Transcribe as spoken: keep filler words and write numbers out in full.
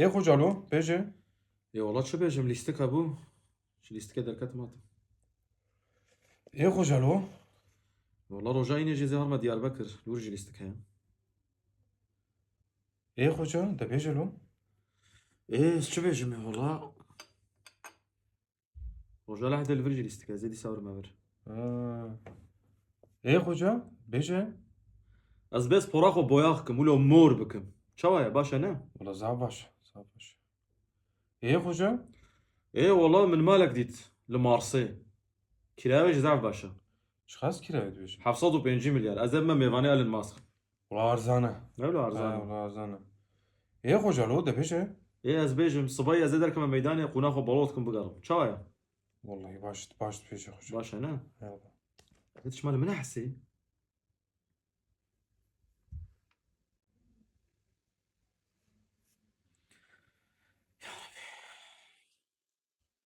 Ê xoca lo, bêje. Ê wala çi bêjim, lîstik hebû. Ji lîstikê derketim hatim. Ê xoca lo. Wala roja înê jî zê harme Diyarbekir. Lûr jî lîstik heye. Ê xoca, de bêje lo. Ê ez çi bêjim ê wala. Roja lehdê li vir jî lîstik e, ez ê dîsa vir me vir. Ha. Ê xoca, bêje. Ez bêz pora xwe boyax kim, wilo mor bikim. Çawa ye, baş e ne? Wala zaf baş, zaf baş. Ê xoca? Ê wala min malek dît li Marsê. Kiraya wê jî zaf baş e. Çiqas kiraya dibêje? Heft sed û pêncî milyar. Ez ê bime mêvanê Elon Musk. Wala arzan e. Ne wilo arzan Ha, e? Wala arzan e. Ê xoca lo, de bêje. Ê ez bêjim, sibayî ez ê derkime meydanê, qûna xwe balot kim bigerim. Çawa ye? Wallahî baş, baş dibêje xoca. Baş e ne? He wala. Ê tişma li min e hesê.